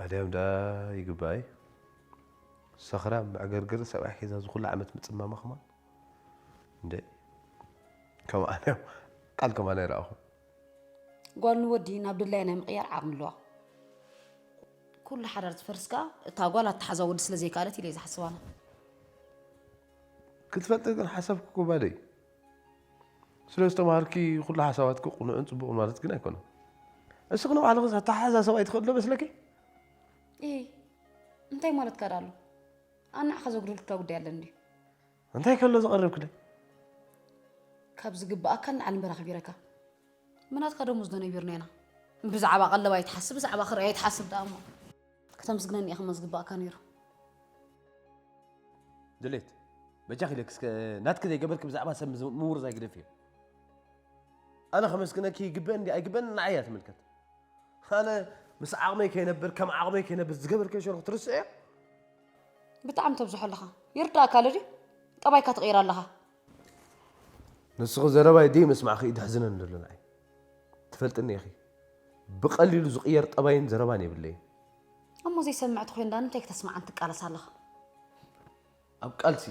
ኣድያም ደኣ ይግባይ። ሰኽራም መዕገርገር ሰብኣይ ሒዛ ዝኹሉ ዓመት ምጽማማ ከማን እንደ ከምኣ ቃል ከማን ኣይረኣኹ። ጓል ንወዲ ናብ ድላያ ናይ ምቕያር ዓቕሚ ኣለዋ። ኩሉ ሓዳር ዝፈርስ ከኣ እታ ጓል ኣተሓዛ ወዲ ስለ ዘይከኣለት ኢለ እየ ዝሓስብ ኣነ። ክትፈልጢ ግን ሓሰብኩ ክባደይ ስለ ዝተማሃርኪ ኩሉ ሓሳባትኪ ቅኑዕን ጽቡቕን ማለት ግን ኣይኮነን። እስኺ ንባዕልኺስ ኣተሓሕዛ ሰብኣይ ትኽእሊ ዶ መስለኪ? እ እንታይ ማለትካ ደኣ ኣሎ? ኣነ ንዓኻ ዘጉድለካ ጉዳይ ኣለኒ ድዩ? እንታይ ከሎ ዘቐረብክለይ? ካብ ዝግብኣካ ንላዕሊ እምበር ኣኽቢረካ። ምናትካ ደሞዝ ዶ ነቢርና ኢና? ብዛዕባ ቀለብ ኣይትሓስብ፣ ብዛዕባ ክርኢ ኣይትሓስብ ደኣ እሞ። ከተመስግነኒ ኢኻ እሞ ዝግብኣካ ነይሩ። ድሌት በጃኺ ኢለኪ እስከ ናትኪ ዘይገበርኪ ብዛዕባ ሰብ ምዝ- ምውርዛይ ግደፍዮ። ኣነ ከመስግነኪ ይግበእን ድዩ ኣይግበእን ንዓይ እያ ትምልከት። ኣነ ምስ ዓቕመይ ከይነብር ከም ዓቕመይ ከይነብር ዝገበርክዮ ሸርኹ ትርስዕዮ። ብጣዕሚ ተብዝሖ ኣለኻ። ይርዳእካ ኣሎ ድዩ? ጠባይካ ትቕይር ኣለኻ። ንስኺ ዘረባይ ደይ ምስማዕኺ እዩ ደሕዝነኒ ዘሎ ንዓይ። ትፈልጥኒ ኢኺ። ብቐሊሉ ዝቕየር ጠባይን ዘረባን የብለይን። እሞ ዘይሰምዕ ተኾይኑ ዳ ንምንታይ ክተስምዓን ትቃለስ ኣለኻ? ኣብ ቃልሲ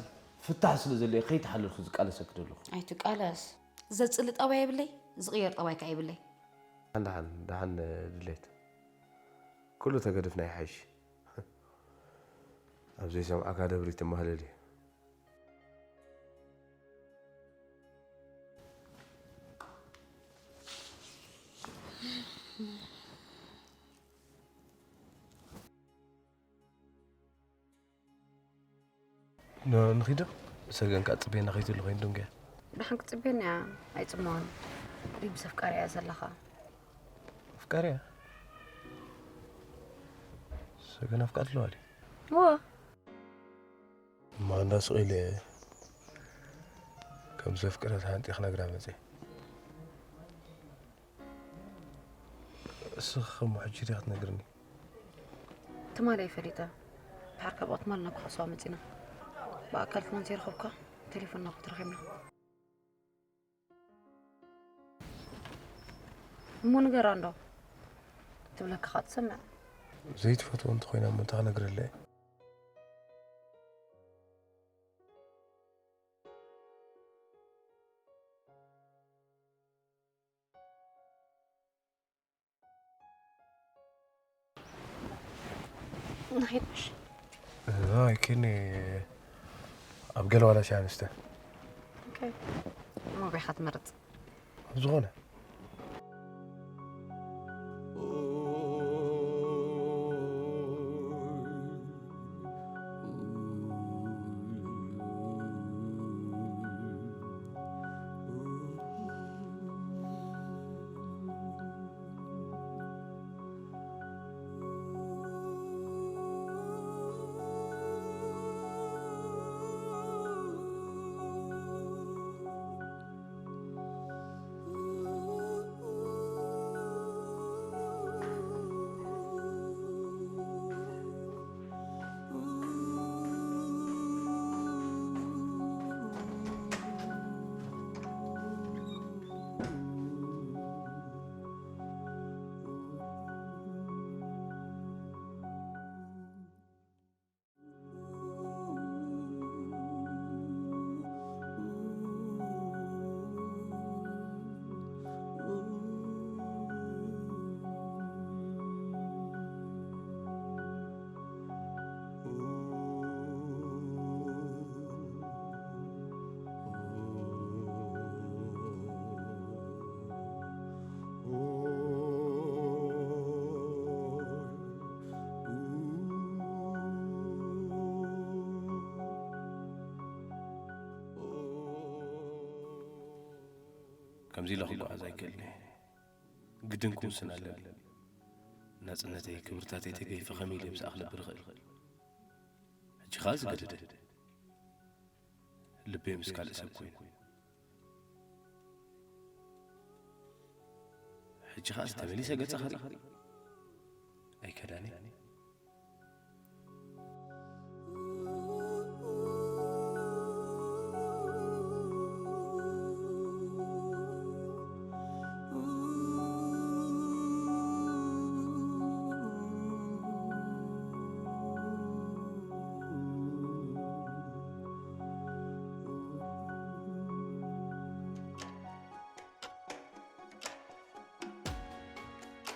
ፍታሕ ስለ ዘለ ከይተሓለልኩ ዝቃለሰኪ ዘለኹ። ኣይትቃለስ። ዘጽሊ ጠባይ የብለይ፣ ዝቕየር ጠባይ ከኣ የብለይ። ደሓን ደሓን ደሓን ድሌት። ኩሉ ተገድፍና ይሓይሽ። ኣብ ዘይሰምዓካ ደብሪ ትማህለል እዩ። ንኺዶ ሰገን ከዓ ፅቤና ከይትሉ ኮይኑ ድንገ ደሓን ክትፅበየኒ እያ ኣይፅመዋን። ሪም ምስ ኣፍቃሪ እያ ዘለኻ። ኣፍቃሪያ ሰገን ኣፍቃሪ ኣለዋ ድዩ? እወ እማ እንዳ ስቕ ኢለ ከም ዘፍቅረ ተሃንጢ ክነግራ መፀ። እስኺ ከም ሕጂ ዲኻ ትነግርኒ? ትማሊ እየ ፈሊጠ። ድሓር ካብ ትማሊ ናብ ክኸስዋ መፂና። ብኣካል ትማሊ ዘይረኸብኳ ቴሌፎን ናብ ተረኺብና። እሞ ንገራ እንዶ ትብለካ ካ ትሰምዕ። ዘይትፈትዎ እንተኾይና እሞ እንታይ ክነግረለ እየ? ንኺድ ምሽ ኣይኪኒ ኣብ ገለ ዋላ ሻንስተ ኦኬ። እሞ ኣበይ ኢኻ ትመርጽ? ዝኾነ ከምዚ ኢለ ክጓዓዝ ኣይክእልን እየ። ግድን ክውስን ኣለኒ። ናጽነተይ፣ ክብርታተይ ተገይፈ ከመይ ኢለ ምስኣ ክነብር እኽእል? ሕጂ ኸኣ ዝገደደ። ልበይ ምስ ካልእ ሰብ ኮይኑ። ሕጂ ኸኣ ተመሊሰ ገጻ ክርኢ? ኣይከዳኒ።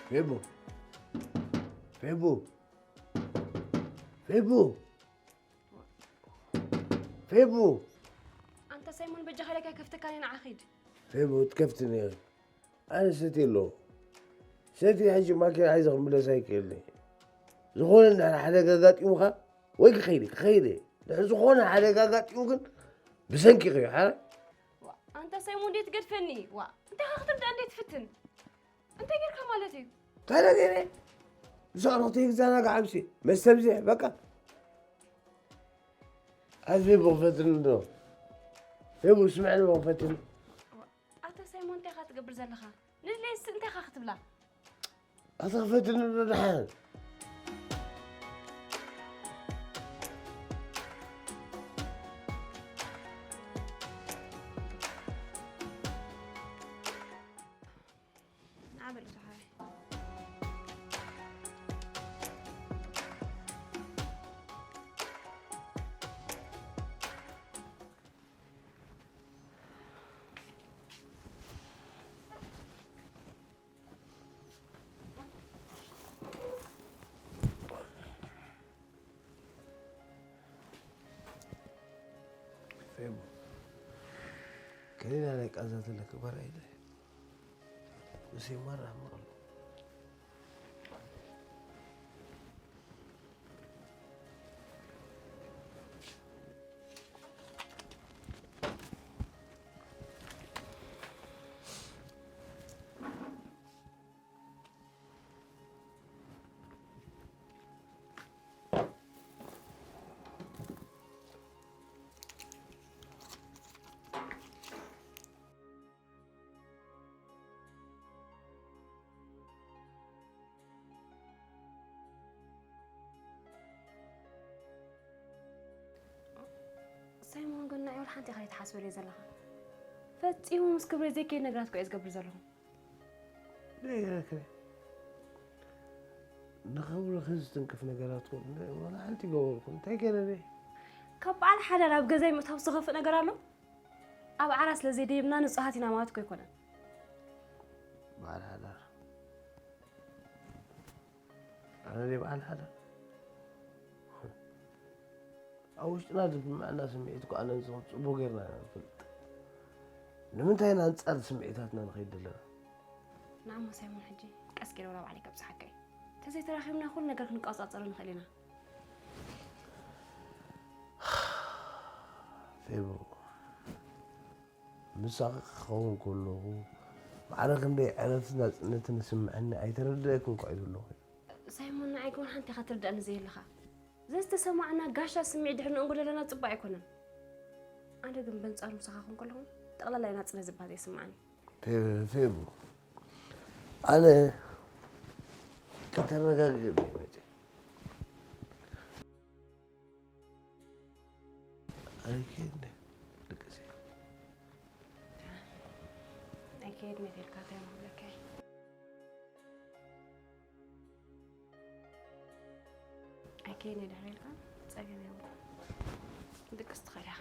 ፌቡ፣ ፌቡ፣ ፌቡ፣ ፌቡ። ኣንታ ሳይሞን፣ በጃኻ ኢለካ ኣይከፍተካን እየ፣ ንዓ ኺድ። ፌቡ፣ ትከፍትኒ ኢኺ። ኣነ ሰትየ ኣለኹ። ሰትየ ሕጂ ማኪና ሒዘ ክምለስ ኣይክእልን እየ። ዝኾነ እንድሕር ሓደጋ ኣጋጢሙኻ ወይ ክኸይድ እየ፣ ክኸይድ እየ። ድሕሪ ዝኾነ ሓደጋ ኣጋጢሙ ግን ብሰንኪ ኢኺ፣ ሓራይ? ዋ፣ ኣንታ ሳይሞን፣ እንዴት ትገድፈኒ? ዋ፣ እንታይ ኸ ክትርዳእ እንዴት ትፍትን? እንታይ ጌርካ ማለት እዩ? እንታይ ገይረ? ምስ ኣዕሩኽተይ ክዘናጋዕ ኣምሲ፣ መስተ ኣብዚሐ፣ በቃ። ኣዝየ ብኽፈትኒ ዶ? ፌቡ፣ ስምዕኒ ብኽፈትኒ። ኣታ ሳይሞን፣ እንታይ ኢኻ ትገብር ዘለኻ? ንድሌስ እንታይ ኢኻ ክትብላ? ኣታ ክፈትኒ ዶ ደሓን? ንዓ በል እሱ ሓወይ። ፌቡ፣ ከሌላ ናይ ቃዛ ዘለኪ ጓል ኣይደ። እሱ ይማራ መቐሉ። ሳይሞን ግን ንዓይ ወላ ሓንቲ ኢኻ ዘይትሓስበለይ ዘለኻ። ፈጺሙ ምስ ክብረይ ዘይከይድ ነገራት እኮ እየ ዝገብር ዘለኹ። እንታይ ገይረኪ? ንኽብርኺ ዝትንክፍ ነገራት እኮ ወላ ሓንቲ ገበርኩ። እንታይ ገይረ? ካብ በዓል ሓዳር ኣብ ገዛይ ምእታው ዝኸፍእ ነገር ኣሎ? ኣብ ዓራት ስለ ዘይደየብና ንጹሃት ኢና ማለት እኮ ኣይኮነን። በዓል ሓዳር? ኣነ ድየ በዓል ሓዳር? ኣብ ውሽጥና ዝስምዐና ስምዒት እኮ ኣነ ንስኹም ጽቡቕ ጌርና ኢና ንፈልጥ። ንምንታይ ኢና ኣንጻር ስምዒታትና ንኸይድ ዘለና? ንዓሞ ሳይሞን፣ ሕጂ ቀስ ገይረ ወላ ባዕለይ ከብጽሓካ እየ። እንተዘይተራኺብና ኩሉ ነገር ክንቆጻጸሮ ንኽእል ኢና። ፌቡ፣ ምሳኺ ክኸውን ከለኹ ማዕረ ክንደይ ዕረፍትን ናጽነትን ዝስምዐኒ ኣይተረድኣክን እኳ እየ ዘለኹ። ሳይሞን፣ ንዓይ ግን ሓንቲ ኢኻ ትርድኣኒ ዘየለኻ። ዘዝተሰማዕና ጋሻ ስምዒት ድሕሪ ንእንጎ ዘለና ጽቡቕ ኣይኮነን። ኣነ ግን በንጻሩ ምሳኻ ክኾን ከለኹ ጠቕላላይ ናጽነት ዝበሃል ዘይስምዓኒ። ፌ-፣ ፌቡ፣ ኣነ ከተረጋግእ እየ መጽእ። ኣይከይድን እየ፣ ድቅስ እየ። ኣይከይድን እየ ተልካ እንታይ ምብለካ እየ? ኣይከይድን እየ ድሕሪ ኢልካ ጸገም የብሉን። ድቅስ ትኽእል ኢኻ።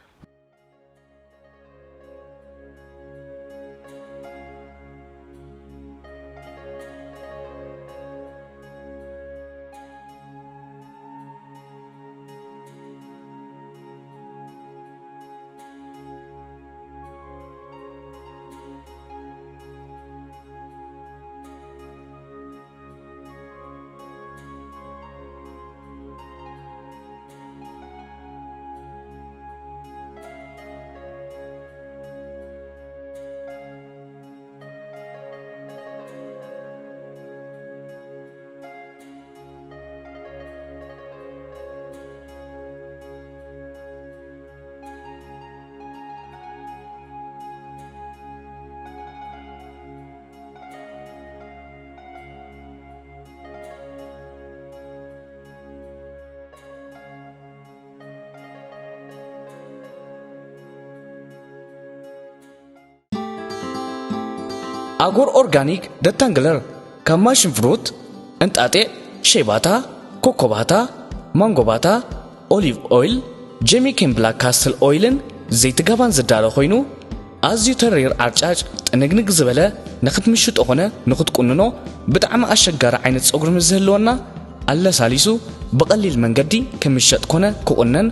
ኣጎር ኦርጋኒክ ደታንግለር ካብ ማሽን ፍሩት፣ እንጣጢዕ፣ ሸይባታ፣ ኮኮባታ፣ ማንጎባታ፣ ኦሊቭ ኦይል፣ ጀሚኬን ብላክ ካስትል ኦይልን ዘይቲ ጋባን ዝዳሎ ኮይኑ፣ ኣዝዩ ተሪር ዓርጫጭ ጥንግንግ ዝበለ ንኽትምሽጦ ኾነ ንኽትቁንኖ ብጣዕሚ ኣሸጋሪ ዓይነት ጸጉሪ ምስ ዝህልወና፣ ኣለሳሊሱ ብቐሊል መንገዲ ክምሸጥ ኮነ ክቑነን፣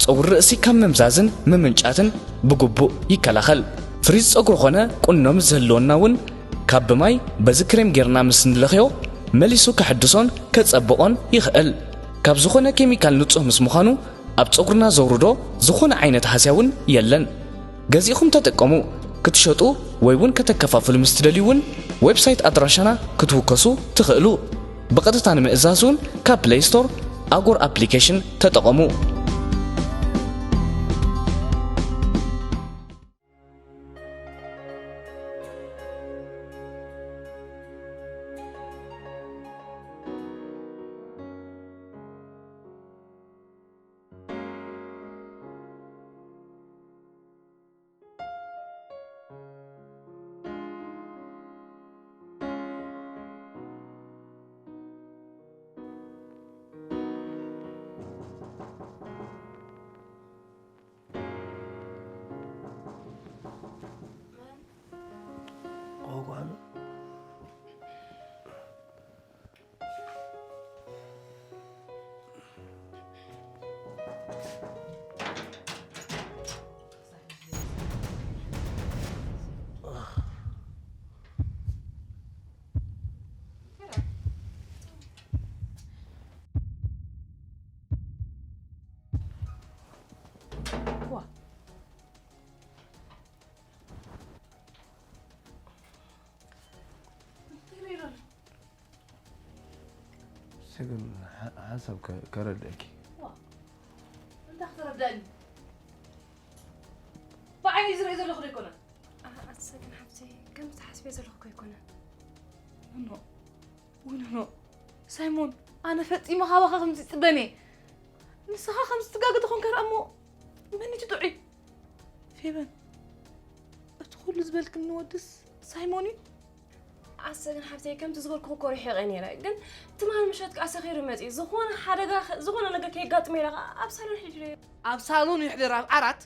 ጸጉሪ ርእሲ ካብ ምምዛዝን ምምንጫትን ብግቡእ ይከላኸል። ፍሪዝ ጸጉሪ ኾነ ቁኖ ምስ ዝህልወና እውን ካብ ብማይ በዚ ክሬም ጌርና ምስ ንለኽዮ መሊሱ ከሐድሶን ከጸብቖን ይኽእል። ካብ ዝኾነ ኬሚካል ንጹህ ምስ ምዃኑ ኣብ ጸጉርና ዘውርዶ ዝኾነ ዓይነት ሃስያ እውን የለን። ገዚእኹም ተጠቀሙ። ክትሸጡ ወይ እውን ከተከፋፍሉ ምስ ትደልዩ እውን ዌብሳይት ኣድራሻና ክትውከሱ ትኽእሉ። ብቐጥታ ንምእዛዝ እውን ካብ ፕለይ ስቶር ኣጎር ኣፕሊኬሽን ተጠቐሙ። ሰገን፣ ሓ-፣ ሓንሳብ ከ-፣ ከረድአኪ። ዋ፣ እንታይ ክተረድኣኒ? ብዓይነይ ዝርኢ ዘለኹ ዶ ኣይኮነን? ኣ-፣ ኣቲ ሰገን ሓብተይ፣ ከምዚ ትሓስብዮ ዘለኹ እኮ ኣይኮነን። ኖ፣ ውይ፣ ኖ፣ ኖ። ሳይሞን፣ ኣነ ፈጺመ ካባኻ ከምዚ ይጽበን እየ። ንስኻ ከምዚ ትጋገ ተኾንካ ደኣ እሞ መን እዩ እቲ ጥዑይ? ፌበን፣ እቲ ኩሉ ዝበልክኒ ወድስ ሳይሞን እዩ? ኣሰግን ሓብተይ፣ ከምቲ ዝበልኩኺ እኮ ርሒቐ ነይረ። ግን ትማሊ ምሸት ከኣ ሰኺሩ መጺኡ። ዝኾነ ሓደጋ ኸ-፣ ዝኾነ ነገር ከየጋጥሞ ኢለ ከኣ ኣብ ሳሎን ሕዲረ። ኣብ ሳሎን ይሕደር ኣብ ዓራት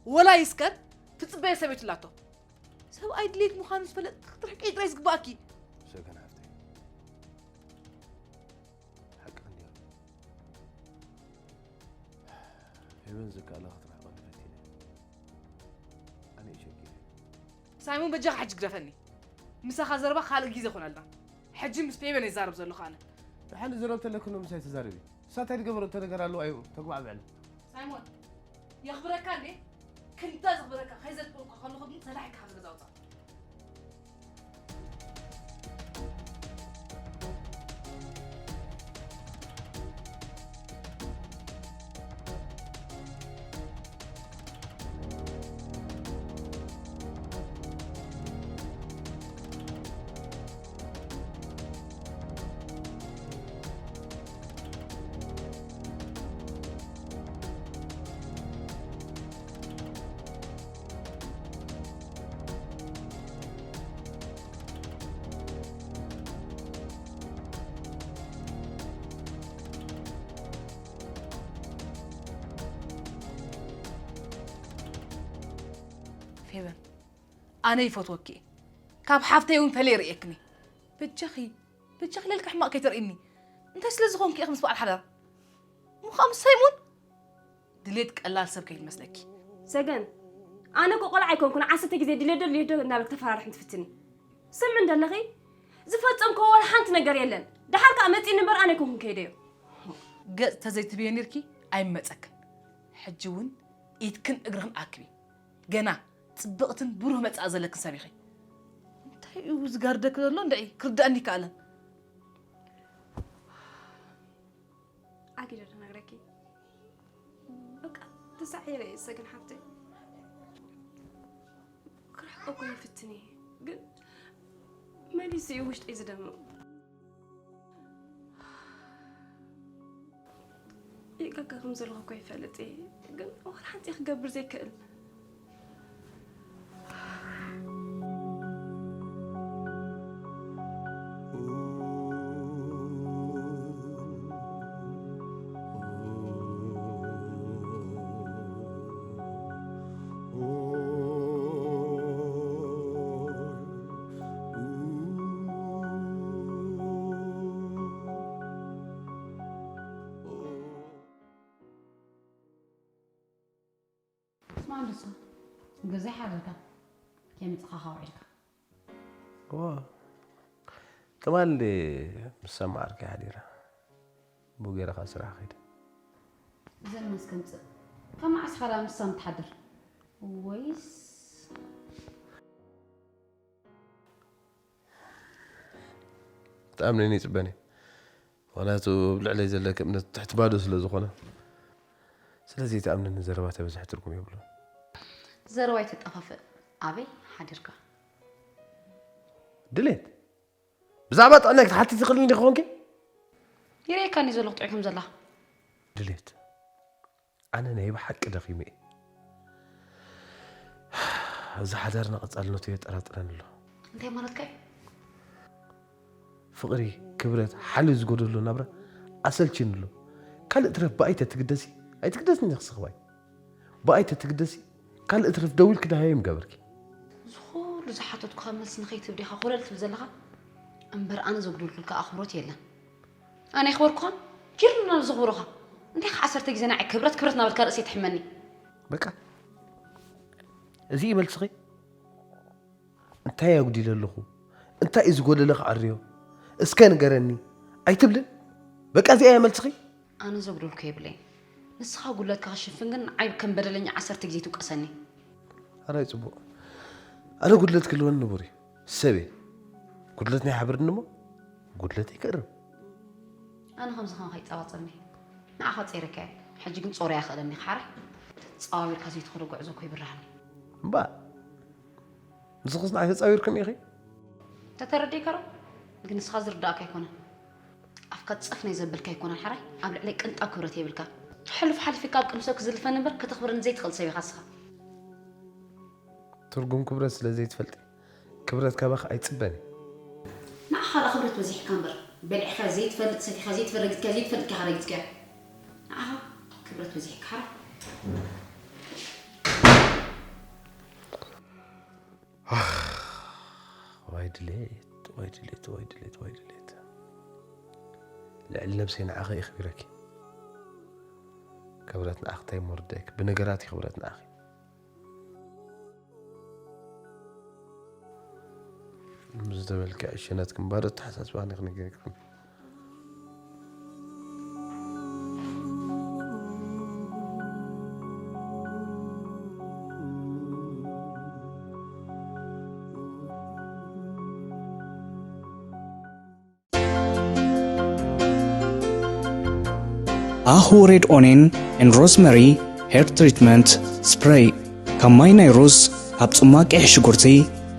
ወላ ይስከር ትጽበየ ሰበይቲ ኣላቶ። ሰብኣይ ድሌት ምዃኑ ዝፈለጥኪ ክትርሕቂ ጥራይ ዝግባኣኪ። ሰገን ሓፍተይ፣ ሓቂ እንድያ። ሄቨን ዝከኣላ ክትርሕቐኒ ፈቲነ። ኣነ እየ ሸጊረ። ሳይሞን፣ በጃኻ ሕጂ ግደፈኒ። ምሳኻ ዘረባ ካልእ ግዜ ኮነልና። ሕጂ ምስ ፌበን እየ ዝዛረብ ዘለኹ ኣነ። ደሓን ዝረብ ተለክኖ ምሳይ ተዛረቢ። ንሳ እንታይ ዝገበረቶ ነገር ኣለዋ እዩ ተግባዕብዐኒ። ሳይሞን፣ የኽብረካ እንዴ? ክንዳ ዘኽብረካ ከይዘክብረካ ከለኹ ግን ሰላሒካ ካብ ገዛ ውጻእ። ፌበን፣ ኣነ ይፈትወኪ እየ። ካብ ሓፍተይ እውን ፈልየ ርእየክኒ። በጃኺ፣ በጃኺ ለልካ ሕማቕ ከይተርእይኒ። እንታይ ስለ ዝኾንኪ ኢኺ ምስ በዓል ሓዳር? እሞ ከኣ ምስ ሳይሞን? ድሌት ቀላል ሰብ ከይመስለኪ። ሰገን፣ ኣነ እኮ ቆልዓ ኣይኮንኩን፣ ዓሰርተ ግዜ ድሌት ዶ ድሌት ዶ እናበልክ ተፈራርሕን ትፍትኒ። ስምዒ እንደለኺ ዝፈጸምክዎ ወላ ሓንቲ ነገር የለን። ደሓር ከኣ መጺእኒ እምበር ኣነ ኣይኮንኩን ከይደዮ። ገጽ ተዘይትብየ ኔርኪ ኣይመጸክን። ሕጂ እውን ኢድክን እግርኽን ኣክቢ። ገና ጽብቕትን ብሩህ መጻኢ ዘለክን ሰብ ኢኺ። እንታይ እዩ ዝጋርደኪ ዘሎ እንድዒ? ክርድኣኒ ይከኣለን። ኣጊደ ዶ ነግረኪ? በቃ ተሳዒረ እየ ሰገን ሓፍተይ። ክርሕቆ እኮ ይፍትን እየ፣ ግን መሊሱ እዩ ውሽጠይ ዝደምቕ። ይጋገ ከም ዘለኹ እኮ ይፈልጥ እየ፣ ግን ዋላ ሓንቲ ክገብር ዘይክእል። ማለትስ ገዛ ይሓዘካ ከይመጽኻ ውዒልካ። እዋ፣ ትማሊ ምስ ሰማዕርከ ሓዲረ። ብኡ ገይረ ካብ ስራሕ ከይደ። ዘመስ ከምጽእ። ካብ መዓስ ኸላ ምሳም ትሓድር? ወይስ ትኣምነኒ ይጽበኒ። ምኽንያቱ ኣብ ልዕለይ ዘለኪ እምነት ትሕቲ ባዶ ስለ ዝኾነ። ስለዚ ትኣምነኒ ዘረባ ተበዝሕ ትርጉም የብሉን። ዘረባ ይተጠፋፍእ። ኣበይ ሓዲርካ? ድሌት? ብዛዕባ ጥዕናይ ክትሓቲ ትኽእልኒ ዲኺ ኮንኪ? ይርእየካኒ ዘሎ ክትዕኩም ዘላ። ድሌት፣ ኣነ ናይ ብሓቂ ደኺመ እየ። እዚ ሓዳርና ቀጻልነቱ የጠራጥረኒ ኣሎ። እንታይ ማለትካ እዩ? ፍቕሪ፣ ክብረት፣ ሓልዮት ዝጎደሎ ናብራ ኣሰልችኒ ኣሎ። ካልእ ትረፍ ብኣይ ተትግደሲ፣ ኣይትግደስኒ ኢኺ ስኽባይ። ብኣይ ተትግደሲ፣ ካልእ ትረፍ ደው ኢልኪ ደሃየ ምገበርኪ። እዚ ኩሉ ዝሓተትኩኻ መልሲ ንኸይትህብ ዲኻ ኮለል ትብል ዘለኻ? እምበር ኣነ ዘጉደልኩልካ ኣኽብሮት የለን። ኣነ የኽበርኩኻን ጀርና ዘኽብሩኻ። እንታይ ከ ዓሰርተ ግዜ ንዓይ ክብረት ክብረት እናበልካ ርእሰይ ትሕመኒ። በቃ፣ እዚ እዩ መልስኺ? እንታይ ኣጉዲለ ኣለኹ? እንታይ እዩ ዝጎደለ ክዓርዮ? እስከ ንገረኒ ኣይትብልን? በቃ፣ እዚኣ እያ መልስኺ? ኣነ ዘጉደልኩ የብለይን። ንስኻ ጉድለትካ ክሽፍን ግን ንዓይ ከም በደለኛ ዓሰርተ ግዜ ትውቀሰኒ። ኣራይ ጽቡቕ። ኣነ ጉድለት ክህልወኒ ንቡር እዩ። ሰብ እየ። ጉድለት ናይ ሓብርኒ እሞ ጉድለተይ ክእርም። ኣነ ከምዚ ኸም ከይጻባጸብኒ። ንዓኻ ጸይረካ እየ። ሕጂ ግን ጾር ኣይኽእለኒ። ሓራይ ተጻዋዊርካ ዘይትኸዶ ጉዕዞ እኮ ይብርሃኒ። እምበኣር ንስኽስ ንዓይ ተጻዊርክኒ ኢኺ? ተተረዲእካ ዶ? ግን ንስኻ ዝርዳእካ ኣይኮነን። ኣፍካ ጸፍ ናይ ዘበልካ ኣይኮነን ሓራይ። ኣብ ልዕለይ ቅንጣብ ክብረት የብልካ። ሕሉፍ ሓሊፊካ ኣብ ቅድሚ ሰብ ክዝልፈኒ እምበር ከተኽብረኒ ዘይትኽእል ሰብ ኢኻ ንስኻ። ትርጉም ክብረት ስለ ዘይትፈልጢ፣ ክብረት ካባኺ ኣይጽበን እየ። ንዓኻ ደኣ ክብረት በዚሕካ እምበር፣ በሊዕካ ዘይትፈልጥ፣ ሰቲኻ ዘይትፈልጥ፣ ረጊጽካ ዘይትፈልጥ ኢኻ ረጊጽካዮ። ንዓኻ ክብረት በዚሕካ ሓራ። ኣኽ፣ ዋይ ድሌት፣ ዋይ ድሌት፣ ዋይ ድሌት፣ ዋይ ድሌት። ልዕሊ ነብሰይ ንዓኺ የኽቢረኪ። ክብረት ንዓኺ እንታይ እሞ ርድኣኪ? ብነገራት እዩ ክብረት ንዓኺ። ምስ ዝበልኪ ዕሽነት ግን ባዶ ኣተሓሳስባ ንክነግረክን። ኣሁ ሬድ ኦኔን ኤን ሮዝመሪ ሄር ትሪትመንት ስፕሬይ። ካብ ማይ ናይ ሩዝ፣ ካብ ጽማቕ ቀይሕ ሽጉርቲ፣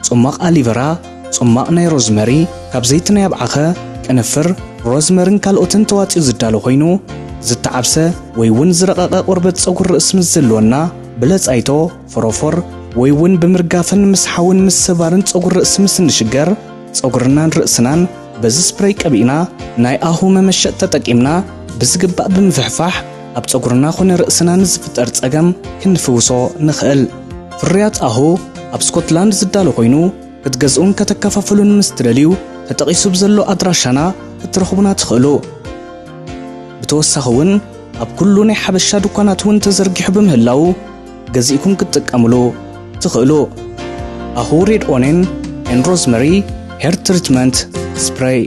ጽማቕ ኣሊቨራ፣ ጽማቕ ናይ ሮዝመሪ፣ ካብ ዘይቲ ናይ ኣብዓኸ፣ ቅንፍር፣ ሮዝመርን ካልኦትን ተዋጺኡ ዝዳሎ ኮይኑ፣ ዝተዓብሰ ወይ እውን ዝረቐቐ ቆርበት ጸጉሪ ርእሲ ምስ ዝህልወና፣ ብለጻይቶ፣ ፎሮፎር፣ ወይ እውን ብምርጋፍን ምስሓውን ምስባርን ጸጉሪ ርእሲ ምስ እንሽገር፣ ጸጉርናን ርእስናን በዚ ስፕሬይ ቀቢእና፣ ናይ ኣሁ መመሸጥ ተጠቂምና ብዝግባእ ብምፍሕፋሕ፣ ኣብ ጸጉርና ኾነ ርእስና ንዝፍጠር ጸገም ክንፍውሶ ንኽእል። ፍርያት ኣሁ ኣብ ስኮትላንድ ዝዳሎ ኮይኑ፣ ክትገዝኡን ከተከፋፍሉን ምስ ትደልዩ፣ ተጠቒሱ ብዘሎ ኣድራሻና ክትረኽቡና ትኽእሉ። ብተወሳኺ እውን ኣብ ኩሉ ናይ ሓበሻ ድኳናት እውን ተዘርጊሑ ብምህላዉ፣ ገዚእኩም ክትጥቀምሉ ትኽእሉ። ኣሁ ሬድ ኦኔን ኤን ሮዝመሪ ሄር ትሪትመንት ስፕሬይ።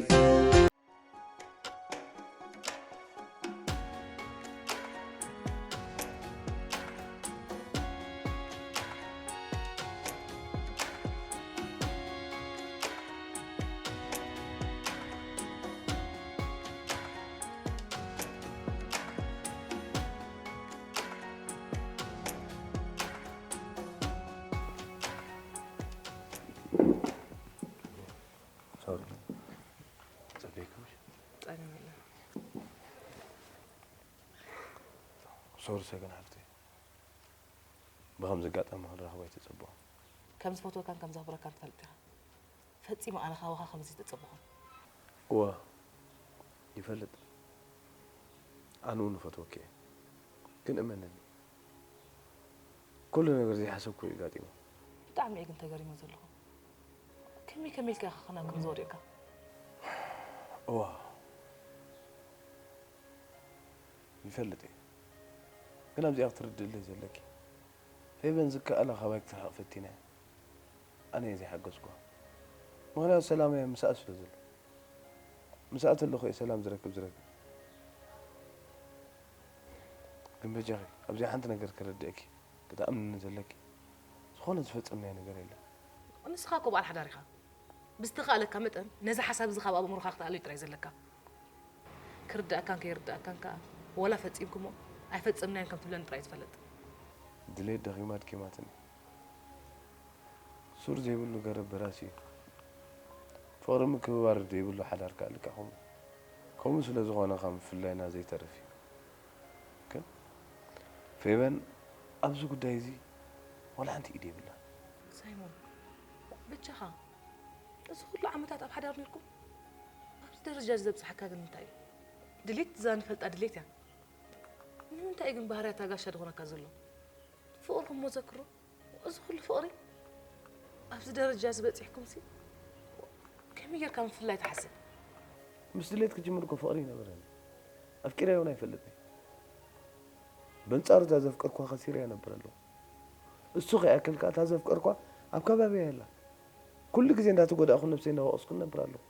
ሶሪ። ጸገም የለን። ሶሪ ሰገን ሓፍተይ። ብኸምዚ ኣጋጣሚ ክንራኸብ ኣይተጸበኹን። ከም ዝፈትወካን ከም ዘኽብረካን ትፈልጥ ኢኻ። ፈጺመ ኣነ ካባኻ ከምዚ ኣይተጸበኹን። እወ፣ ይፈልጥ። ኣነ እውን እፈትወኪ እየ። ግን እመንኒ፣ ኩሉ ነገር ዘይሓሰብኩ እዩ ኣጋጢሙ። ብጣዕሚ እየ ግን ተገሪመ ዘለኹ። ከመይ ከመይ ኢልካ ኢኻ ከናብ ከምዚ ወዲቕካ? እዋ፣ ይፈልጥ እየ። ግን ኣብዚኣ ክትርድእለይ ዘለኪ፣ ፌቨን ዝከኣላ ካባይ ክትርሕቕ ፈቲና እያ። ኣነ እየ ዘይሓገዝኩዋ። ምኽንያቱ ሰላም እየ ምስኣ ስለ ዘሎ። ምስኣ ተለኹ እየ ሰላም ዝረክብ ዝረክብ። ግን በጃኺ ኣብዚኣ ሓንቲ ነገር ከረድእኪ፣ ክትኣምንኒ ዘለኪ፣ ዝኾነ ዝፈጸምናዮ ነገር የለን። ንስኻ እኮ በዓል ሓዳር ኢኻ። ብዝተኻእለካ መጠን ነዚ ሓሳብ እዚ ካብ ኣእምሮኻ ክትኣልዮ ጥራይ ዘለካ። ክርድኣካን ከይርድኣካን ከኣ ወላ ፈጺምኩሞ ኣይፈጸምናዮን ከም ትብለኒ ጥራይ ዝፈልጥ። ድሌት ደኺማ ኣድኪማትኒ። ሱር ዘይብሉ ገረብ በራሲ እዩ። ፍቕሪ ምክብባር ዘይብሉ ሓዳር ከኣ ልክዕኹም። ከምኡ ስለ ዝኾነ ካብ ምፍላይና ዘይተርፍ እዩ። ግን ፌቨን ኣብዚ ጉዳይ እዚ ዋላ ሓንቲ ኢድ የብላን። ሳይሞን፣ በጃኻ፣ እዚ ኩሉ ዓመታት ኣብ ሓዳር ኔርኩም ኣብዚ ደረጃ እዚ ዘብጽሓካ ግን እንታይ እዩ? ድሌት እዛ ንፈልጣ ድሌት እያ። ንምንታይ እዩ ግን ባህርያታ ጋሻ ዝኾነካ ዘሎ? ፍቕርኩም እሞ ዘክሮ፣ እዚ ኩሉ ፍቕሪ ኣብዚ ደረጃ እዚ በጺሕኩምሲ ከመይ ጌርካ ምፍላይ ትሓስብ? ምስ ድሌት ክጅምር እኮ ፍቕሪ ይነበረኒ። ኣፍቂረያ እውን ኣይፈልጥን። በንጻሩ እዛ ዘፍቀርኳ ከሲረያ ነብር ኣለኹ። እሱ ከይኣክል ከኣ እታ ዘፍቀርኳ ኣብ ከባቢያ የላ። ኩሉ ግዜ እንዳተጎዳእኹ ነብሰይ እንዳወቐስኩ ነብር ኣለኹ።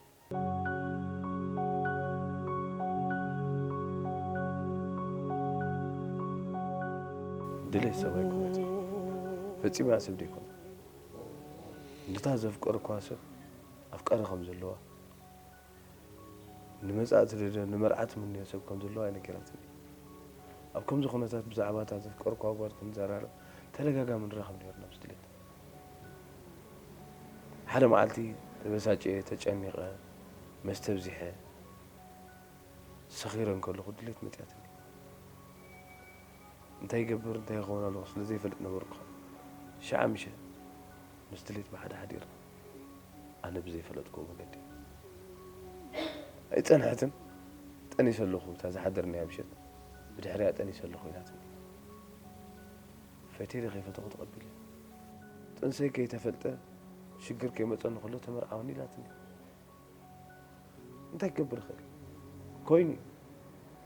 ድሌት ሰብ ኣይኮነትን። ፈጺማ ሰብ ደይኮነ። ነታ ዘፍቀርኳ ሰብ ኣፍቃሪ ከም ዘለዋ፣ ንመጻኢ ትደልዮ ንመርዓ ትምንዮ ሰብ ከም ዘለዋ ኣይነገራትኒ። ኣብ ከምዚ ኩነታት ብዛዕባ እታ ዘፍቀርኳ ጓል ክንዘራረብ ተደጋጋሚ ንራኸብ ነይርና ምስ ድሌት። ሓደ መዓልቲ ተበሳጭየ፣ ተጨኒቐ፣ መስተ ኣብዚሐ፣ ሰኺረ እንከለኹ ድሌት መጺኣትኒ። እንታይ ይገብር እንታይ ይኸውን ኣለኹ ስለ ዘይፈልጥ ነበርኩ። ሽዓ ምሸት ምስ ድሌት ብሓደ ሓዲርና። ኣነ ብዘይፈለጥክዎ መገዲ። ኣይጸንሐትን። ጠኒሰ ኣለኹ፣ እታ ዝሓደርናያ ምሸት። ብድሕሪኣ ጠኒሰ ኣለኹ ኢላትኒ። ፈትየ ዶ ከይፈተኹ ተቐቢለ። ጥንሰይ ከይተፈልጠ ሽግር ከይመጸኒ ከሎ ተመርዓወኒ ኢላትኒ። እንታይ ክገብር እኽእል? ኮይኑ እዩ።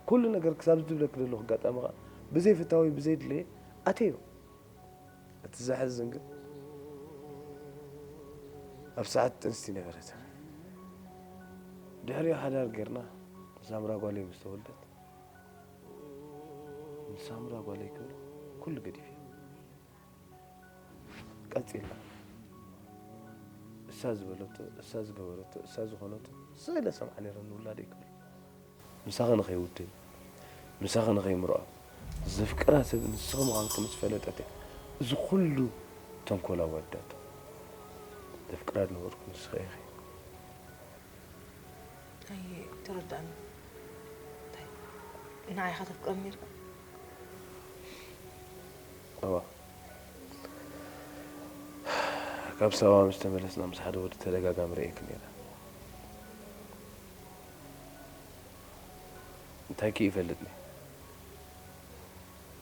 ኩሉ ነገር ክሳብ ዝብለኪ ዘለኹ ኣጋጣሚ ኸኣ ብዘይ ፍታወይ ብዘይ ድለየ ኣተዮ። እቲ ዘሕዝን ግን ኣብ ሰዓት ጥንስቲ ነበረት። ድሕሪኡ ሓዳር ጌርና ሳምራ ጓለይ ምስ ተወልደት፣ ንሳምራ ጓለይ ክብል ኩሉ ገዲፈ። ቀጺልና እሳ ዝበለቶ፣ እሳ ዝገበረቶ፣ እሳ ዝኾነቶ ስለ ሰምዓ ነይረ ንውላደይ ክብል። ምሳኺ ንኸይውድን፣ ምሳኺ ንኸይምርዖ ዘፍቅራ ሰብ ንስኺ ምዃንኪ ምስ ፈለጠት እያ እዚ ኩሉ ተንኮል ኣዋዲዳቶ። ዘፍቅራ ዝነበርኩ ንስኺ ኢኺ። ኣይተረዳእን። እንታይ? ንዓይ ኢኻ ተፍቅረኒ ነይርካ? እዋ። ካብ ሳዋ ምስ ተመለስና ምስ ሓደ ወዲ ተደጋጋሚ ርእየኪ ነይረ። እንታይ ከ ይፈልጥኒ?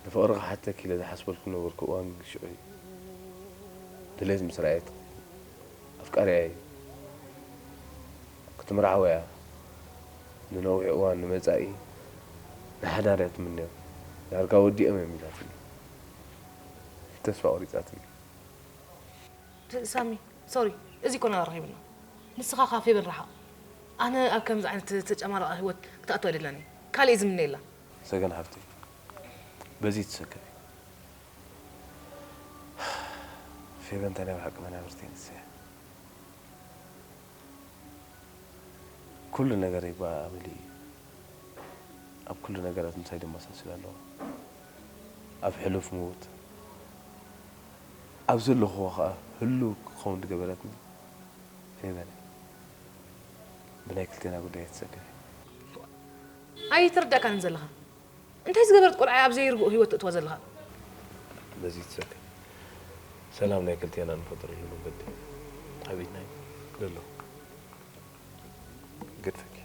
ንፍቕሪ ክሓተኪ ኢለ ዝሓስበልኩ ነበርኩ እዋን ሽዑ እዩ። ድሌት ምስ ረኣየት ኣፍቃሪኣ እዩ። ክትምርዓው እያ። ንነዊሕ እዋን ንመጻኢ ንሓዳር እያ ትምነዮ። ዳርጋ ወዲኦም እዮም ኢላትኒ። ተስፋ ቆሪጻትኒ። ሳሚ፣ ሶሪ፣ እዚ ኮነ ኣራኺብና። ንስኻ ካብ ፌበን ረሓቕ። ኣነ ኣብ ከምዚ ዓይነት ተጨማላቒ ህይወት ክትኣቱ ኣይደላኒ። ካልእ ዝምነየላ። ሰገን ሓፍተይ፣ በዚ ትሰከፊ። ፌበን እንታይ ናይ ብሓቂ መናብርቲ ንስያ። ኩሉ ነገረይ ብኣ ኣመሊኡ እዩ። ኣብ ኩሉ ነገራት ምሳይ ደመሳስል ኣለዋ። ኣብ ሕሉፍ ምዉት፣ ኣብ ዘለኹዎ ኸኣ ህሉው ክኸውን ዝገበረትኒ ፌቨን እያ። ብናይ ክልቴና ጉዳይ እየ ትሰከፍ። ኣይተረዳእካንን ዘለኻ። እንታይ ዝገበረት ቆልዓ እያ ኣብ ዘይርጉእ ህይወት ተእትዋ ዘለኻ? በዚ ትሰከፍ። ሰላም ናይ ክልቴና ንፈጥረሉ መንገዲ ሓቢርና እዩ ዘሎ። ገድፈኪ።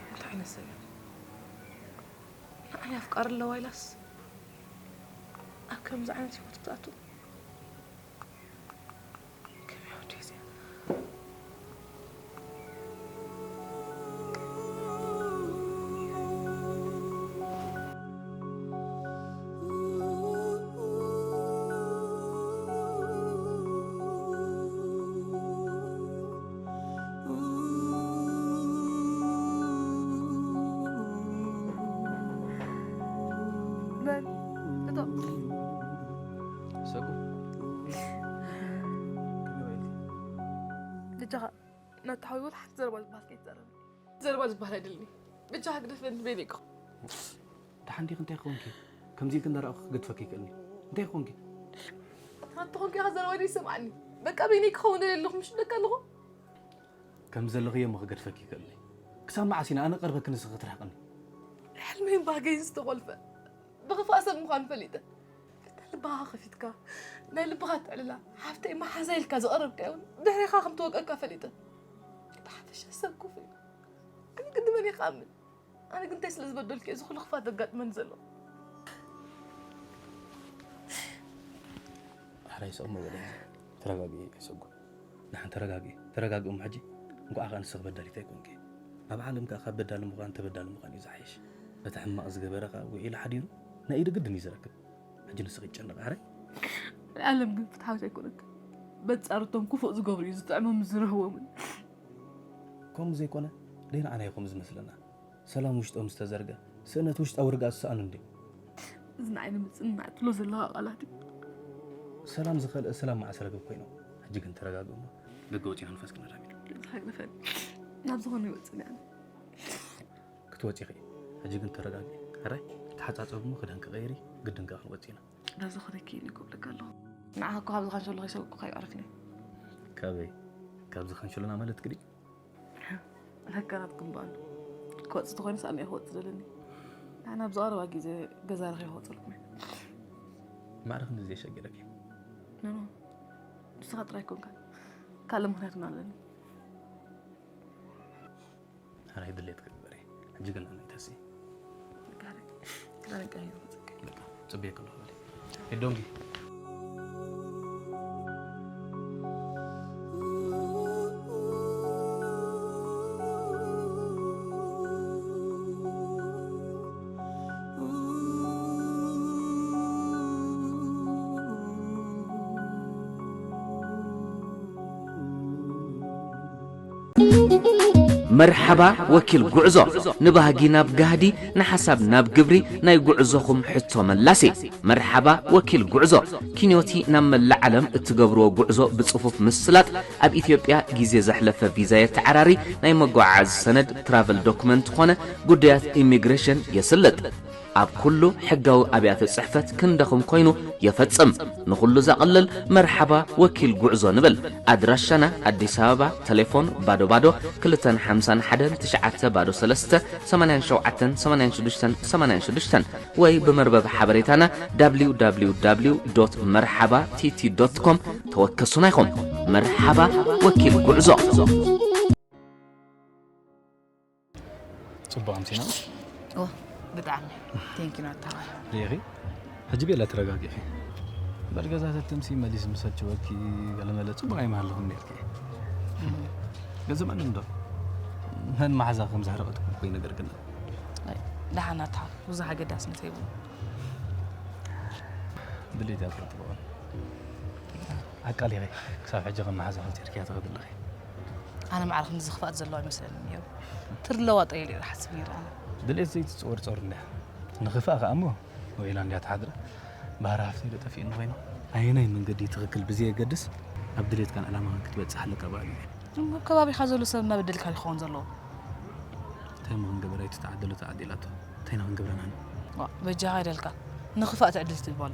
እንታይ ዓይነት ሰብ እዩ? ንዓይ ኣፍቃሪ ኣለዋ ኢላስ ኣብ ከምዚ ዓይነት ህይወት ክትኣቱ? ከመይ ወዲ እዚኣ? ብጃኻ ናታ ሓዊ ወላ ሓንቲ ዘረባ ዝበሃል ከይትዛረብ። ዘረባ ዝበሃል ኣይደልኒ። ብጃኻ ግደፈኒ በይነይ ክኾን። ደሓን ዲኺ? እንታይ ክኾንኪ? ከምዚ ኢልኪ እንዳረኣኹ ክገድፈኪ ይክእልኒ። እንታይ ክኾንኪ? ናታ ኮንኪ ኢኻ ዘረባ ዘይሰማዕኒ። በቃ በይነይ ክኸውን ደልየ ኣለኹ፣ ምሽ በቃ ኣለኹ። ከም ዘለኽዮ እሞ ክገድፈኪ ይክእልኒ። ክሳብ መዓስ ኢና ኣነ ቀርበኪ ንስኺ ክትርሕቅኒ? ሕልመይን ባህገይን ዝተኾልፈ ብኽፋእ ሰብ ምዃኑ ፈሊጠ። ፍታ ልብኻ ከፊትካ ናይ ልብኻ ትዕልላ ሓፍተይ መሓዛ ኢልካ ዝቐረብካዮ እውን ድሕሬኻ ከም ትወቀካ ፈሊጠ። ብሓፈሻ ሰብ ክፉእ እዩ። ኣነ ግን ንመን እየ ክኣምን? ኣነ ግን እንታይ ስለ ዝበደልኩ እዩ እዚ ኩሉ ክፋት ዘጋጥመኒ ዘሎ? ሕራይ ስቕ እሞ በለኒ። ተረጋግኢ ኣይሰጉ። ንሓን ተረጋግኢ፣ ተረጋግኢ እሞ ሕጂ። እንኳዕ ከኣ ንስኺ በዳሊት ኣይኮንኪ። ኣብ ዓለም ከኣ ካብ በዳሊ ምዃን ተበዳሊ ምዃን እዩ ዝሓይሽ። ነቲ ሕማቕ ዝገበረ ከኣ ውዒሉ ሓዲሩ ናይ ኢዱ ግድን እዩ ዝረክብ። ሕጂ ንስኺ ይጨነቕ ሕራይ። ናይ ዓለም ግን ፍትሓዊት ኣይኮነትን። በንጻር እቶም ክፉእ ዝገብሩ እዩ ዝጥዕሞም ዝርህዎምን። ከምኡ ዘይኮነ ደይ ንዓና እዩ ከምኡ ዝመስለና። ሰላም ውሽጦም ዝተዘርገ ስእነት ውሽጣዊ ርግኣት ዝሰኣኑ እንድዮም። እዚ ንዓይ ንምጽንናዕ ትብሎ ዘለኻ ቃላት እዩ። ሰላም ዝኸልእ ሰላም መዓስ ረግብ ኮይኖም። ሕጂ ግን ተረጋግኡ እሞ ደገ ወጺና ንፋስ ክንረክብ ኢና። ሓግፈን ናብ ዝኾነ ይወጽእ እየ ኣነ። ክትወጺ ኢኺ። ሕጂ ግን ተረጋግኢ። ሕራይ ተሓጻጸቢ እሞ ክዳንኪ ቀይሪ፣ ግድን ከኣ ክንወጽእ ኢና። ናብ ዝኾነ ክኢሊ ክብለካ ኣለኹ። ንዓኻ እኮ ካብዚ ካንሸሎ ከይሰጉኩኻ ይዕርፍኒ። ካበይ? ካብዚ ካንሸሎና ማለት ክዲ? ለካ ናትኩም በኣሉ። ክወጽእ ተኾይኑ ሳሚ እየ ክወጽእ ዘለኒ። ንሕና ኣብዚ ቀረባ ግዜ ገዛ ረኺበ ክወጽኣልኩም እየ። ማዕረ ክንድዚ ዘየሸግረኪ? ኖ፣ ኖ። ንስኻ ጥራይ ኣይኮንካን። ካልእ ምኽንያት እውን ኣለኒ። ሕራይ ድሌትኪ ግበሪ። ሕጂ ግን ኣነ ኣይትሕስኢ። በቃ፣ ሕራይ ክዳነይ ቀይረ ክመጸካ። በቃ፣ ጽበየኪ ኣለኹ በሊ። ሄዶንጊ። መርሓባ ወኪል ጉዕዞ፣ ንባህጊ ናብ ጋህዲ፣ ንሓሳብ ናብ ግብሪ፣ ናይ ጉዕዞኹም ሕቶ መላሲ። መርሓባ ወኪል ጉዕዞ፣ ኪንዮቲ ናብ መላእ ዓለም እትገብርዎ ጉዕዞ ብጽፉፍ ምስላጥ፣ ኣብ ኢትዮጵያ ግዜ ዘሕለፈ ቪዛ የተዓራሪ፣ ናይ መጓዓዓዚ ሰነድ ትራቨል ዶክመንት ኾነ ጉዳያት ኢሚግሬሽን የስልጥ። ኣብ ኩሉ ሕጋዊ ኣብያተ ጽሕፈት ክንደኹም ኮይኑ የፈጽም። ንኹሉ ዘቕልል መርሓባ ወኪል ጉዕዞ ንብል። ኣድራሻና ኣዲስ ኣበባ፣ ተሌፎን ባዶ ባዶ ክልተን ሓምሳን ሓደን ትሽዓተ ባዶ ሰለስተ፣ ሰማንያን ሸውዓተን ሰማንያን ሽዱሽተን ሰማንያን ሽዱሽተን ወይ ብመርበብ ሓበሬታና www.merhaba.tt.com ተወከሱና ኢኹም። መርሓባ ወኪል ጉዕዞ። ጽቡቕ ኣምሲና። ኦ፣ ብጣዕሚ። ቴንኪ ናታ። ሪኢኺ? ሕጂ ቤላ ተረጋጊኺ። በል ገዛ ተተምሲ መሊስ ምሰልችወኪ ገለመለ ጽቡቕ ኣይመሃለኹም ነርኪ። ገንዘብ ኣለን ዶ? መን መሓዛ ከም ዘሕረቐትኩም እኮ ይነገርክና። ኣይ፣ ደሓን ናታ፣ ብዙሕ ኣገዳስነት የብሉን። ድሌት እያ ትፈልጥዎ። ኣቃሊኺ ክሳብ ሕጂ ከም መሓዛ ሆቴል ኪያ ትኸዲ ኣለኺ። ኣነ ማዕረ ክንዲ ዝኽፋት ዘለዎ ኣይመስለንን ነይሩ። ትርለዋ ጠይሉ ኢለ ሓስብ ነይሩ ኣነ። ድሌት ዘይትጽወርጸር እንድያ። ንኽፋእ ከኣ እሞ ውዒላ እንድያ ትሓድር። ባህሪ ሃፍተይ ዶ ጠፊእኒ ኮይኑ? ኣየናይ መንገዲ ትኽክል ብዘየገድስ ኣብ ድሌትካን ዕላማኻን ክትበጽሕ ኣለካ በሃሊ እየ። እሞ ከባቢኻ ዘሎ ሰብ እናበደልካ ይኸውን ዘለዎ። እንታይ እሞ ክንገብር፣ ኣይትተዓደሎ ተዓዲላቶ። እንታይ ኢና ክንገብራ ንሕና? ዋ፣ በጃኻ ይደልካ። ንኽፋእ ትዕድል ትበሎ።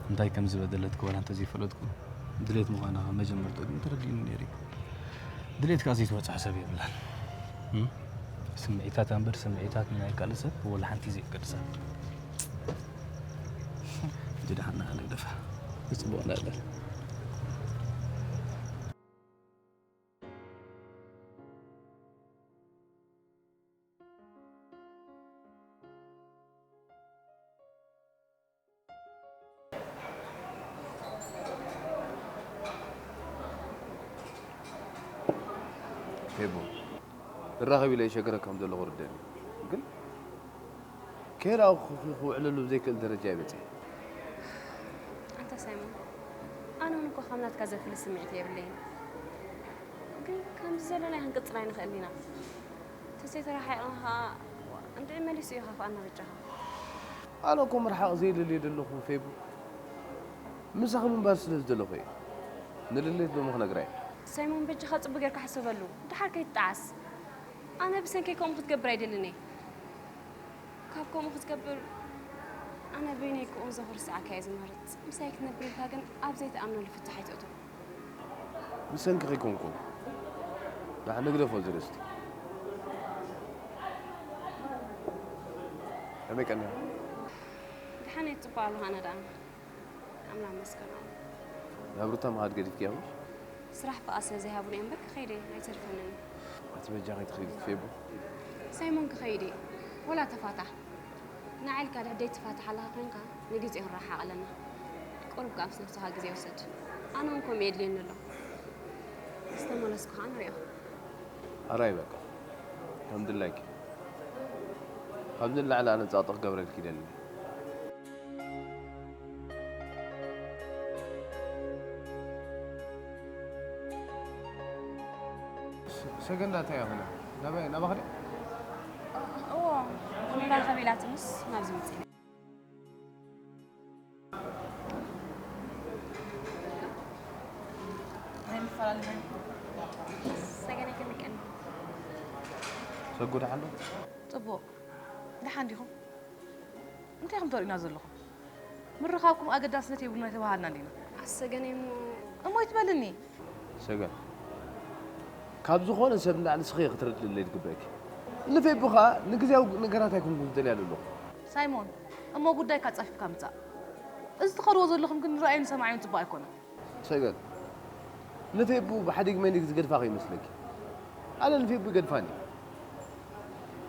እንታይ ከም ዝበደለትኪ ዋላ እንተዘይፈለጥኩ፣ ድሌት ምዃና ካብ መጀመርትኡ ግን ተረዲኡኒ ነይሩ እዩ። ድሌት ከኣ ዘይትበጽሖ ሰብ የብላን። እም? ስምዒታታ እምበር ስምዒታት ናይ ካልእ ሰብ ወላ ሓንቲ ዘየገድሳ። ሕጂ ደሓን ንዓ ንግደፋ። ብጽቡቕ እንዳበል። ፌቡ፣ ንራኸብ ኢለ ይሸገረካ ከም ዘለኹ ርደኒ። ግን ኬላ ክውዕለሉ ብዘይክእል ደረጃ እየ በጺሐ። ኣንታ ሳይሞን፣ ኣነ እውን እኮ ከም ናትካ ዘፍሊ ስምዒት የብለይን። ግን ከምዚ ዘለና ክንቅጽል ኣይንኽእልን ኢና። ተዘይተረሓሒቕና ኸኣ እንድዒ መሊሱ ይኸፍኣና በጃኻ። ኣነ እኮ ምርሓቕ ዘይደልዮ ዘለኹ ፌቡ፣ ምሳኺ ምንባር ስለ ዝደለኹ እየ። ንልሌት ሎሚ ክነግራ እየ። ሳይሞን፣ በጃኻ ጽቡቕ ጌርካ ሕሰበሉ፣ ደሓር ከይትጠዓስ። ኣነ ብሰንከይ ከምኡ ክትገብር ኣይደልን እየ። ካብ ከምኡ ክትገብር፣ ኣነ በይነይ ክእንዞ ክርስዓካ እየ ዝመርጽ። ምሳይ ክትነብር ኢልካ ግን ኣብ ዘይትኣምነሉ ፍታሕ ኣይትእቶ። ብሰንኪ ከይኮንኩ፣ ደሓን ንግደፎ ዝርእስቲ። ከመይ ቀኒኻ? ደሓን እየ፣ ጽቡቕ ኣለኹ። ኣነ ደኣ ኣምላኽ መስገን። ናብ ሩታ ምኻድ ገዲፍክያ ምሽ? ስራሕ ብኣ ስለ ዘይሃቡኒ እየ እምበር ክኸይድ እየ፣ ኣይተርፈንን እዩ። ኣቲ በጃኺ ትኸይዲ ትፌቡ። ሳይሞን፣ ክኸይድ እየ፣ ወላ ተፋታሕ። ንዓ ኢልካ ድሕደይ ትፋታሕ ኣለኻ ኮይንካ፣ ንግዜ ክንረሓቕ ኣለና። ቁሩብ ከኣ ምስ ነብስኻ ግዜ ውሰድ። ኣነ እውን ከምኡ የድልየኒ ኣሎ። ዝተመለስኩ ከኣ ንሪኦ። ኣራይ በቃ፣ ከም ድላይኪ። ካብዚ ንላዕሊ ኣነ ጸቕጢ ክገብረልኪ ይደሊ። ሰገንዳ እንታይ እያ ኮይና? ናባይ ናባኻ ድያ? እዎ፣ ንራኸብ ኢላትንስ ናብዚ መጺና። ሰገነ ከመይ ቀኒ? ሰጉ ደሓን ዶ? ጽቡቕ። ደሓን ዲኹም? እንታይ ኢኹም ተርእዩና ዘለኹም? ምርኻብኩም ኣገዳስነት የብሉን ኣይተባሃልናን ዲና? ኣሰገነ እሞ እሞ ኣይትበልኒ። ሰገን፣ ካብ ዝኾነ ሰብ ንላዕሊ ንስኺ ክትርድእለይ ዝግበእኪ። ንፌቡ ኸኣ ንግዜያዊ ነገራት ኣይኮንኩን ዝደልያ ዘለኹ። ሳይሞን፣ እሞ ጉዳይካ ጸፊፍካ ምጻእ። እዚ ትኸድዎ ዘለኹም ግን ንረኣዩን ሰማዕዩን ጽቡቕ ኣይኮነን። ሰገን፣ ንፌቡ ብሓዲግ መኒግ ዝገድፋ ከይመስለኪ። ኣነ ንፌቡ ይገድፋኒ።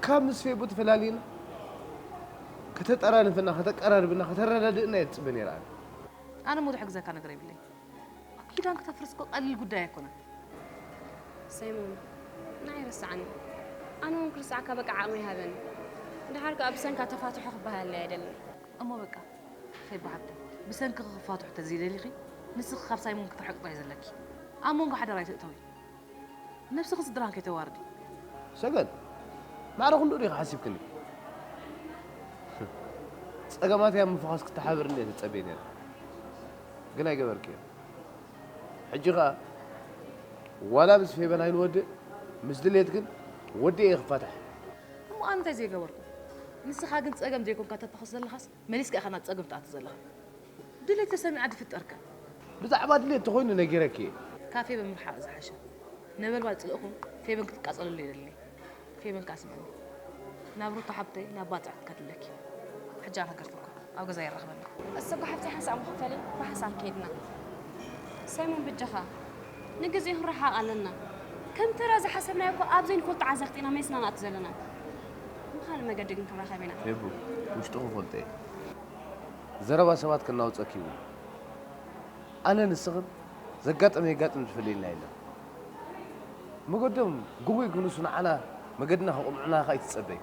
ካብ ምስ ፌቡ ተፈላሊና ከተጠራንፈና፣ ከተቀራርብና፣ ከተረዳድእና እየ ዝጽበ ነይረ ኣነ። ኣነ እሞ ዝሕግዘካ ነገር የብለይ። ኪዳን ከተፍርስ እኮ ቀሊል ጉዳይ ኣይኮነን። ሳይሞን፣ ንዓይ ረስዓኒ። ኣነ እውን ክርስዓካ በቃ ዓቕሚ ይሃበኒ። ድሓር ከኣ ብሰንካ ተፋትሑ ክበሃል ኣይደልን። እሞ በቃ ፌባ ሓብተይ፣ ብሰንክኺ ክፋትሑ ተዘይደሊኺ፣ ንስኺ ካብ ሳይሞን ክትርሕቂ ጥራይ ዘለኪ። ኣብ መንጎ ሓዳር ኣይትእተዊ። ነብስኽን ስድራን ከይተዋርዲ። ሰገን፣ ማዕረ ክንድኡ ዲኺ ሓሲብክኒ? ጸገማተይ ኣብ ምፍዃስ ክትሓብርኒ እየ ትጸበይ ነይረ። ግን ኣይገበርክዮ። ሕጂ ኸኣ ዋላ ምስ ፌበን ኣይንወድእ፣ ምስ ድሌት ግን ወዲኤ እየ ክፋታሕ። እሞ ኣነ እንታይ ዘይገበርኩ? ንስኻ ግን ጸገም ዘይኮንካ ተፋኽስ ዘለኻስ መሊስካ ኢኻ ናብ ጸገም ትኣቱ ዘለኻ። ድሌት ተሰሚዓ ድፍጠርከ። ብዛዕባ ድሌት ተኾይኑ ነጊረኪ እየ። ካብ ፌበን ምርሓቕ ዝሓሸ። ነበልባል ጽልእኹም ፌበን ክትቃጸለሉ የደልኒ። ፌበን ከኣ ስምዕኒ። ናብ ሩታ ሓብተይ ናብ ባጽዕ ክትከድለኪ። ሕጂ ኣነ ገርተኩም ኣብ ገዛ ይራኽበና። እሰ ጓሓፍተይ ሓንሳእ መኽፈሊ ብሓንሳእ ከይድና። ሳይሞን በጃኻ ንግዜ ክንረሓቕ ኣለና። ከም ተራ ዝሓሰብናዮ እኮ ኣብ ዘይንፈልጦ ዓዘቕቲ ኢና ሜስና ንኣቱ ዘለና። ብኻልእ መገዲ ግን ክንራኸብ ኢና። ፌቡ፣ ውሽጥኹ ፈልጦ እየ። ዘረባ ሰባት ከናውጸኪ ይብሉ። ኣነ ንስኽን ዘጋጠመ የጋጥም ዝፍለየና የለን። መገዶም ግጉይ ክንሱ ንዓና መገድና ከቕንዑና ከኣ ኣይትጸበይ።